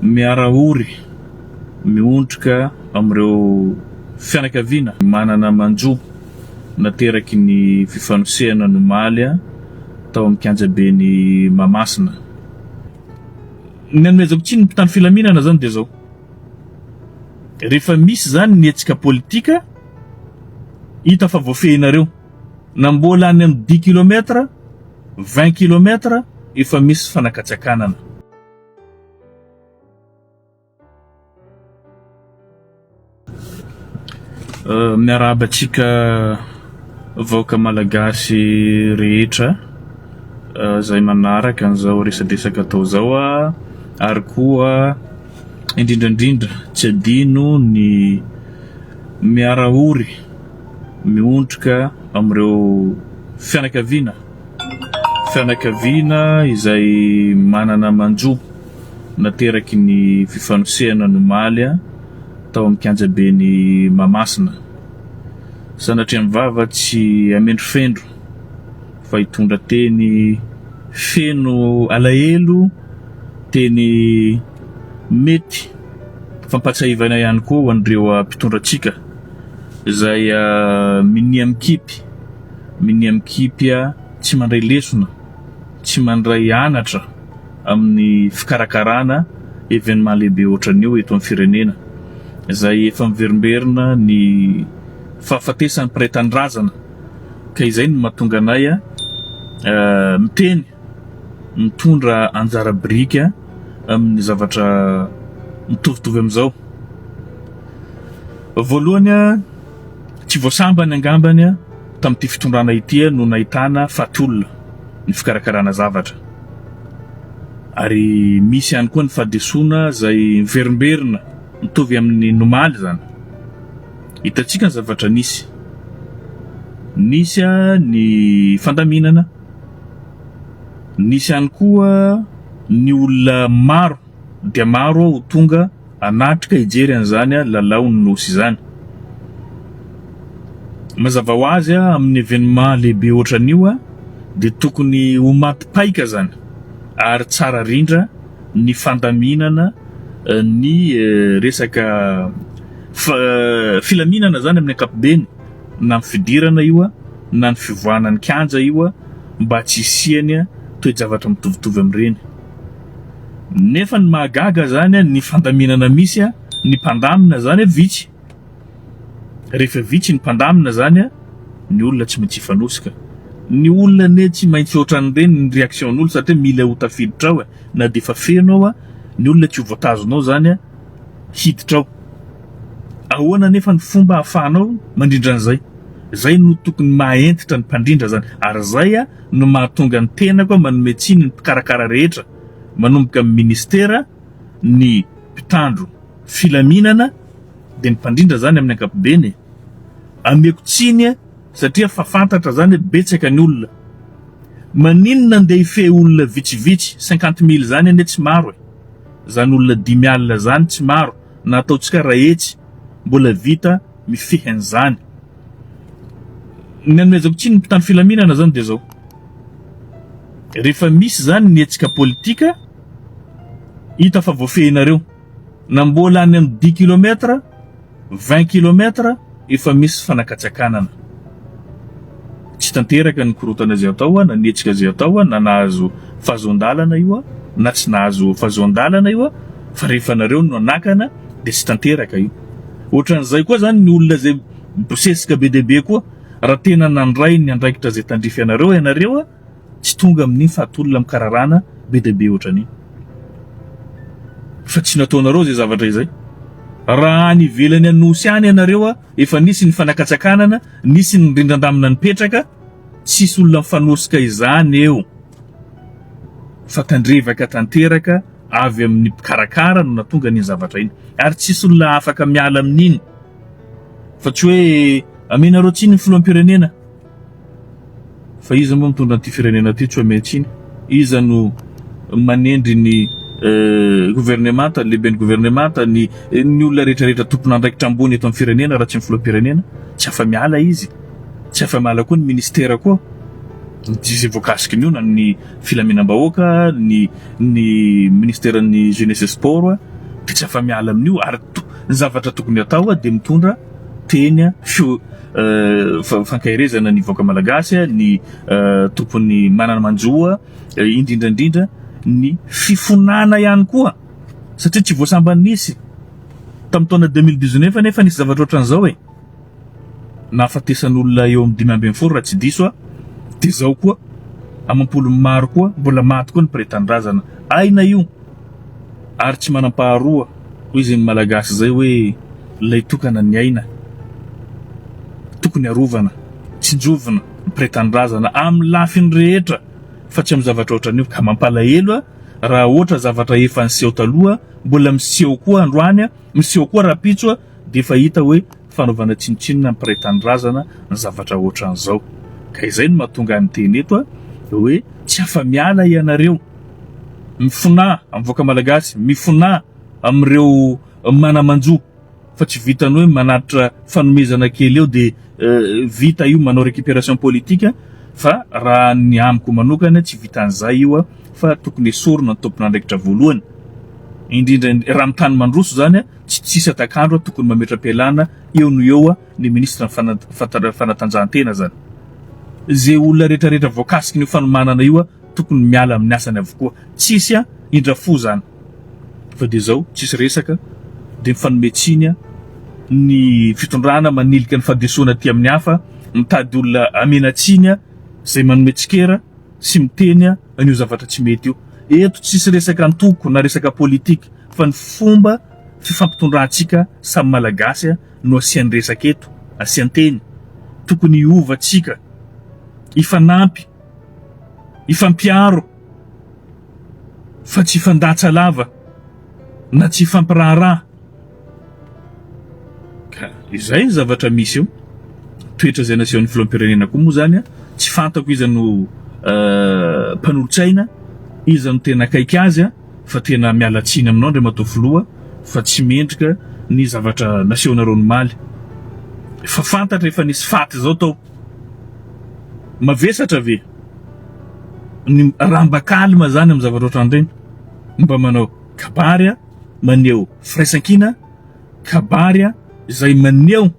Miara-ory, miondrika amin'ireo fianakaviana manana manjo nateraky ny fifanosehana ny omaly tao amin'ny kianjaben'i Mahamasina. Ny anomezako tsiny ny mpitandro filaminana izany dia izao, rehefa misy izany ny hetsika politika, hita fa voafehinareo, na mbola any amin'ny dix kilomètre, 20 kilomètre efa misy fanakatsakanana. Miarahaba antsika vahoaka malagasy rehetra izay manaraka an'izao resadresaka atao izao ary koa indrindra indrindra tsy adino ny miara-ory miondrika amin'ireo fianakaviana, fianakaviana izay manana manjo nateraky ny fifanosehana ny omaly tao amin'ny kianjaben'i Mahamasina. Sanatria ny vava tsy hamendrofendro fa hitondra teny feno alahelo, teny mety fampahatsiahivana ihany koa ho an'ireo mpitondra antsika. Izay minia mikipy, minia mikipy tsy mandray lesona, tsy mandray anatra amin'ny fikarakarana événement lehibe ohatran'io eto amin'ny firenena, izay efa miverimberina ny fahafatesan'ny mpiray tanindrazana, ka izay no mahatonga anay miteny, mitondra anjara biriky amin'ny zavatra mitovitovy amin'izao. Voalohany, tsy vao sambany angambany tamin'ity fitondrana ity no nahitana faty olona ny fikarakarana zavatra. Ary misy ihany koa ny fahadisoana izay miverimberina mitovy amin'ny nomaly izany. Hitantsika ny zavatra nisy. Nisy ny fandaminana, nisy ihany koa ny olona maro dia maro ho tonga hanatrika hijery an'izany lalaon'ny Nosy izany. Mazava ho azy amin'ny événement lehibe ohatran'io dia tokony ho maty paika izany ary tsara rindra ny fandaminana ny resaka filaminana izany amin'ny ankapobeny na ny fidirana io na ny fivoahana ny kianja io mba tsy hisiany toe-javatra mitovitovy amin'ireny. Nefa ny mahagaga zany ny fandaminana misy ny mpandamina zany vitsy. Rehefa vitsy ny mpandamina zany ny olona tsy maintsy hifanosika. Ny olona anie tsy maintsy ohatran'ireny ny réaction n'olo satria mila ho tafiditra ao e. Na dia efa feno ao ny olona tsy ho voatazona ao zany hiditra ao. Ahoana anefa ny fomba ahafahanao mandrindra an'izay? Zay no tokony maha hentitra ny mpandrindra zany ary zay no mahatonga ny tenako manome tsiny ny mpikarakara rehetra manomboka amin'ny ministera, ny mpitandro filaminana dia ny mpandrindra zany amin'ny ankapobeny e! Ameko tsiny satria fa fantatra zany hoe betsaka ny olona. Maninona andeha hifehy olona vitsivitsy, cinquante mille zany anie tsy maro e! Zany olona 50 zany tsy maro na ataontsika ray hetsy mbola vita mifehy an'izany. Ny anomezako tsiny ny mpitandro filaminana zany dia zao, rehefa misy zany ny hetsika politika hita fa voafehinareo na mbola any amin'ny dix kilomètre, 20 kilomètre efa misy fanakatsakanana. Tsy tanteraka ny korontana izay atao na ny hetsika izay atao na nahazo fahazoan-dalana io na tsy nahazo fahazoan-dalana io fa rehefa nareo no nanakana dia tsy tanteraka io. Ohatran'izay koa zany ny olona izay mibosesika be dia be koa, raha tena nandray ny andraikitra izay tandrify anareo ianareo tsy tonga amin'iny faty olona mikararana be dia be ohatran'iny. Fa tsy nataonareo izay zavatra izay. Raha any ivelany Anosy any ianareo efa nisy ny fanakatsakanana, nisy ny rindran-damina nipetraka, tsisy olona mifanosika izany eo. Fa tandrevaka tanteraka avy amin'ny mpikarakara no nahatonga an'iny zavatra iny. Ary tsisy olona afaka miala amin'iny. Fa tsy hoe amenareo tsiny ny filoham-pirenena. Fa iza moa mitondra an'ity firenena ity tsy omen-tsiny? Iza no manendry ny governemanta, ny lehiben'ny governemanta, ny ny olona rehetra rehetra tompon'andraikitra ambony eto amin'ny firenena raha tsy ny filoham-pirenena? Tsy afa-miala izy. Tsy afa-miala koa ny ministera koa. Izay voakasiky ny io na ny filaminam-bahoaka, ny ny ministeran'ny jeunesse et sport dia tsy afa-miala amin'io ary ny zavatra tokony atao dia mitondra teny feo fankaherezana ny vahoaka malagasy, ny tompon'ny manana manjo indrindra indrindra ny fifonana ihany koa satria tsy vao sambany nisy tamin'ny taona 2019 anefa nisy zavatra ohatran'izao e. Nahafatesan'olona eo amin'ny 15 raha tsy diso aho, dia izao koa amam-polony maro koa mbola maty koa ny mpiray tanindrazana. Aina io ary tsy manam-paharoa hoy izay ny Malagasy izay hoe ilay tokana ny aina. Tokony arovana, tsinjovina ny mpiray tanindrazana amin'ny lafiny rehetra fa tsy amin'ny zavatra ohatran'io ka mampalahelo raha ohatra zavatra efa niseho taloha mbola miseho koa androany, miseho koa rahampitso dia efa hita hoe fanaovana tsinontsinona ny mpiray tanindrazana ny zavatra ohatran'izao. Ka izay no mahatonga ahy miteny eto hoe tsy afa-miala ianareo. Mifonà amin'ny vahoaka malagasy, mifonà amin'ireo mana-manjo fa tsy vitan'ny hoe manatitra fanomezana kely eo dia vita io manao récupération politique fa raha ny amiko manokana tsy vitan'izay io fa tokony esorina ny tompon'andraikitra voalohany indrindra raha amin'ny tany mandroso izany Tsy tsisy atak'andro tokony mametra-pialana eo no eo ny ministre ny fanatanjahantena zany. Ze olona rehetra rehetra voakasikin'io fanomanana io tokony miala amin'ny asany avokoa. Tsisy indra fo zany. Fa dia zao tsisy resaka dia mifanome tsiny ny fitondrana manilika ny fahadisoana aty amin'ny hafa, mitady olona amena tsiny zay manome tsikera sy miteny an'io zavatra tsy mety io. Eto tsisy resaka antoko na resaka politique. fa ny fomba fifampitondrantsika samy Malagasy no asian-dresaka eto, asian-teny. Tokony hiova tsika, hifanampy, hifampiaro fa tsy hifandatsa lava na tsy hifampiraharaha. Ka izay ny zavatra misy eo. Toetra izay nasehon'ny filoham-pirenena koa moa izany, tsy fantako iza no mpanolotsaina, iza no tena akaiky azy fa tena miala tsiny aminao Andriamatoa Filoha fa tsy mendrika ny zavatra nasehonareo omaly. Efa fantatra efa nisy faty izao tao. Mavesatra ve ny raha mba calme zany amin'ny zavatra ohatran'ireny? Mba manao kabary maneho firaisankina, kabary izay maneho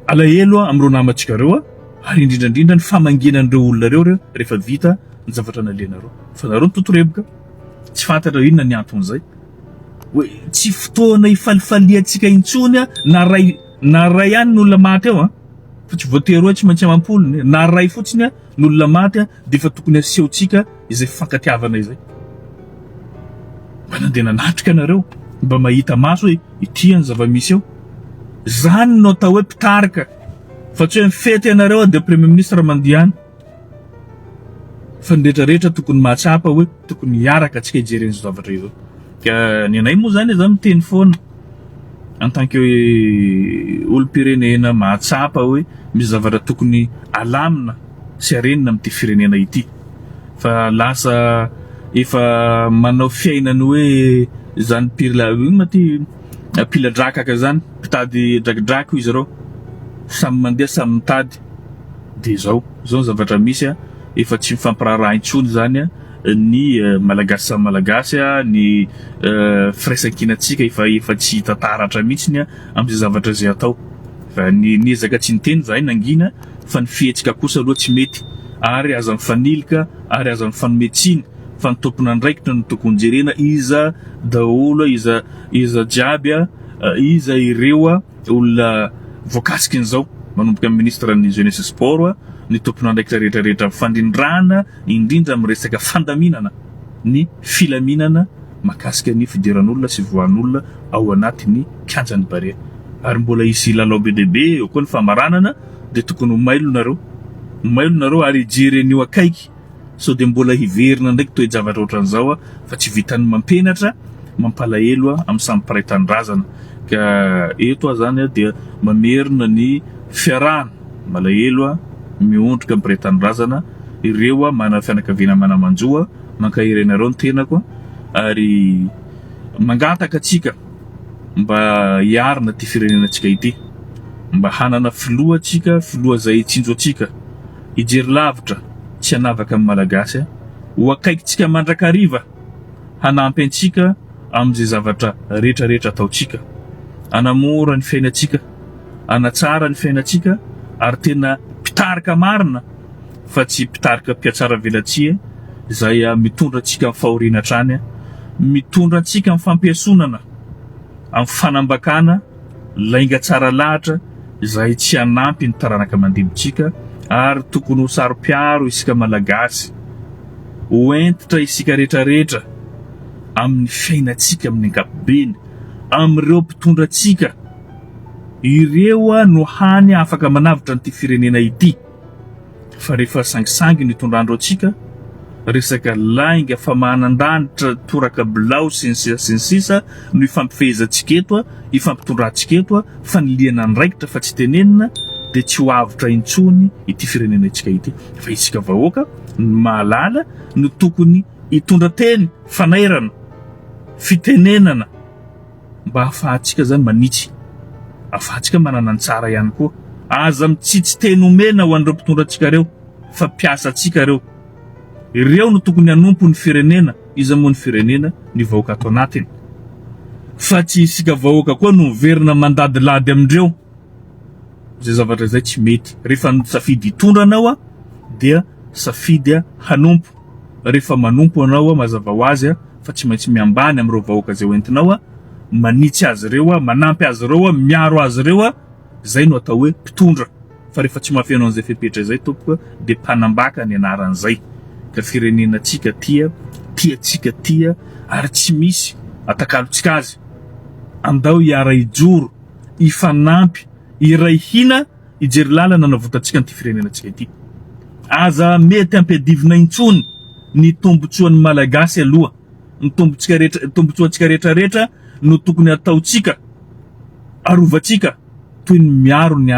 alahelo amin'ireo namantsika ireo ary indrindra indrindra ny famangiana an'ireo olona ireo ireo rehefa vita ny zavatra nalehanareo. Fa nareo nitotoreboka, tsy fantatra inona ny anton'izay. Hoe tsy fotoana ifalifaliantsika intsony na ray na ray ihany ny olona maty eo an, fa tsy voatery hoe tsy maintsy amam-polony, na ray fotsiny ny olona maty dia efa tokony asehontsika izay fifankatiavana izay. Mba nandeha nanatrika nareo, mba mahita maso hoe ity ny zava-misy eo. Zany no atao hoe mpitarika, fa tsy hoe mifety ianareo dia premier ministre mandeha any. Fa ny rehetra rehetra tokony mahatsapa hoe tokony hiaraka antsika hijery an'izao zavatra izao. Ka ny anay moa zany za miteny foana en tant que olom-pirenena mahatsapa hoe misy zavatra tokony alamina sy arenina amin'ity firenena ity. Fa lasa efa manao fiainany hoe zany mpila ino ma ty mpila drakaka zany, mpitady drakidraky hoy izy ireo. Samy mandeha samy mitady. Dia zao, zao ny zavatra misy a, efa tsy mifampiraharaha intsony zany ny Malagasy samy Malagasy, ny firaisankinantsika efa efa tsy hita taratra mihitsiny amin'izay zavatra izay atao. Fa ny niezaka tsy niteny zahay nangina fa ny fihetsika kosa aloha tsy mety ary aza mifanilika ary aza mifanome tsiny fa ny tompon'andraikitra no tokony jerena iza daholo iza iza jiaby iza ireo olona voakasikin'izao manomboka amin'ny ministre ny jeunesse et sport ny tompon'andraikitra rehetra rehetra fandrindrana indrindra amin'ny resaka fandaminana ny filaminana mahakasika ny fidiran'olona sy voan'olona ao anatin'ny kianjan'ny Barea ary mbola hisy lalao be dia be eo koa ny famaranana dia tokony ho mailo nareo, ho mailo nareo ary hijery an'io akaiky sao dia mbola hiverina ndraiky toe-javatra ohatran'izao fa tsy vitan'ny mampenatra, mampalahelo amin'ny samy mpiray tanindrazana ka eto aho zany dia mamerina ny fiarahana malahelo miondrika amin'ny mpiray tanindrazana ireo manana fianakaviana mana-manjo mankahery anareo ny tenako ary mangataka antsika mba hiarina ity firenenantsika ity, mba hanana filoha tsika, filoha izay hitsinjo antsika, hijery lavitra. tsy hanavaka amin'ny Malagasy, ho akaikintsika mandrakariva hanampy antsika amin'izay zavatra rehetra rehetra ataontsika, hanamora ny fiainantsika, hanatsara ny fiainantsika ary tena mpitarika marina fa tsy mpitarika mpihatsaravelatsihy izay mitondra antsika amin'ny fahoriana hatrany, mitondra antsika amin'ny fampiesonana, amin'ny fanambakana lainga tsara lahatra izay tsy hanampy ny taranaka aman-dimbintsika ary tokony ho saro-piaro isika Malagasy, ho hentitra isika rehetra rehetra amin'ny fiainantsika amin'ny ankapobeny, amin'ireo mpitondra antsika, ireo no hany afaka manavotra an'ity firenena ity. Fa rehefa sangisangy no itondran-dreo antsika, resaka lainga, famahanan-danitra, toraka bilao sy ny sisa sy ny sisa no ifampifehezantsika eto, ifampitondrantsika eto, fanilihana andraikitra fa tsy tenenina, dia tsy ho avotra intsony ity firenenantsika ity. Fa isika vahoaka no mahalala no tokony hitondra teny fanairana, fitenenana. Mba ahafahantsika zany manitsy, ahafahantsika manana ny tsara ihany koa. Aza mitsitsy teny omena ho an'ireo mpitondra antsika ireo fa mpiasa antsika ireo. Ireo no tokony hanompo ny firenena, iza moa ny firenena? Ny vahoaka ato anatiny. Fa tsy isika vahoaka koa no miverina mandadilady amindreo. Izay zavatra izay tsy mety. Rehefa nisafidy hitondra anao dia safidy hanompo. Rehefa manompo anao mazava ho azy fa tsy maintsy miambany amin'ireo vahoaka izay hoentinao, manitsy azy ireo, manampy azy ireo, miaro azy ireo, izay no atao hoe mpitondra. Fa rehefa tsy mahafeno an'izay fepetra izay tompoko dia mpanambaka ny anaran'izay. Ka firenenantsika tia, tiantsika tia ary tsy misy atakalontsika azy. Andao hiara-hijoro, hifanampy, hiray hina. Hijery lalana hanavotantsika an'ity firenenantsika ity. Aza mety ampiadivina intsony ny tombotsoan'ny Malagasy aloha. Ny tombontsika rehetra, tombotsoantsika rehetra rehetra no tokony hataontsika, arovantsika toy ny miaro ny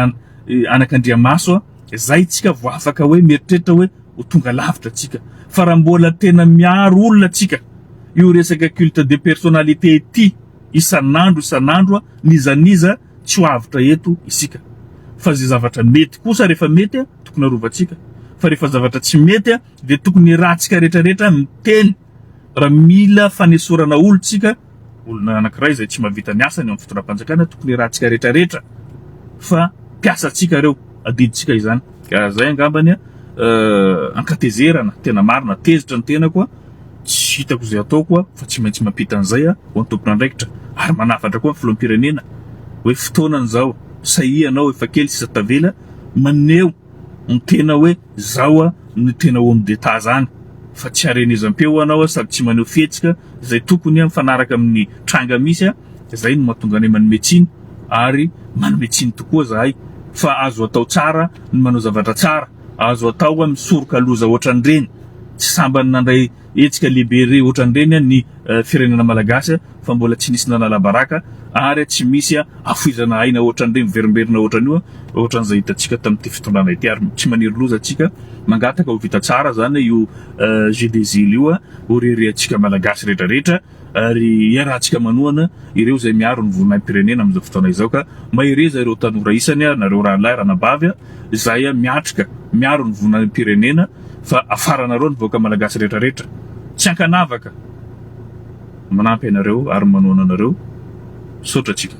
anakandriamaso. Zay tsika vao afaka hoe mieritreritra hoe ho tonga lavitra tsika. Fa raha mbola tena miaro olona tsika, io resaka culte de personnalité ity isan'andro isan'andro n'iza n'iza tsy ho avotra eto isika. Fa izay zavatra mety kosa rehefa mety tokony arovantsika. Fa rehefa zavatra tsy mety dia tokony iarahantsika rehetra rehetra miteny. Raha mila fanesorana olona tsika, olona anankiray izay tsy mahavita ny asany eo amin'ny fitondram-panjakana, tokony iarahantsika rehetra rehetra fa mpiasantsika ireo, adidintsika izany. Ka izay angambany ankatezerana, tena marina, tezitra ny tenako. Tsy hitako izay ataoko aho fa tsy maintsy mampita an'izay aho ho an'ny tompon'andraikitra ary manafatra koa ny filoham-pirenena hoe fotoanany izao, sahia ianao efa kely sisa tavela maneho ny tena hoe zao aho no tena homme d'Etat zany fa tsy harenezam-peo anao sady tsy maneho fihetsika izay tokony mifanaraka amin'ny tranga misy izay no mahatonga anay manome tsiny ary manome tsiny tokoa zahay fa azo atao tsara ny manao zavatra tsara. Azo atao misoroka loza ohatran'ireny. Tsy sambany nandray hetsika lehibe re ohatran'ireny ny firenena malagasy fa mbola tsy nisy nanala baraka ary tsy misy hafoizana aina ohatran'ireny miverimberina ohatran'io ohatran'izay hitantsika tamin'ity fitondrana ity ary tsy maniry loza tsika mangataka ho vita tsara zany io jeux des îles io ho reharehantsika malagasy retraretra. ary iarahantsika manohana ireo izay miaro ny voninahim-pirenena amin'izao fotoana izao ka mahereza ireo tanora isany nareo rahalahy ranabavy izay miatrika miaro ny voninahim-pirenena fa afaranareo ny vahoaka malagasy rehetra rehetra tsy ankanavaka manampy anareo ary manohana anareo misaotra antsika.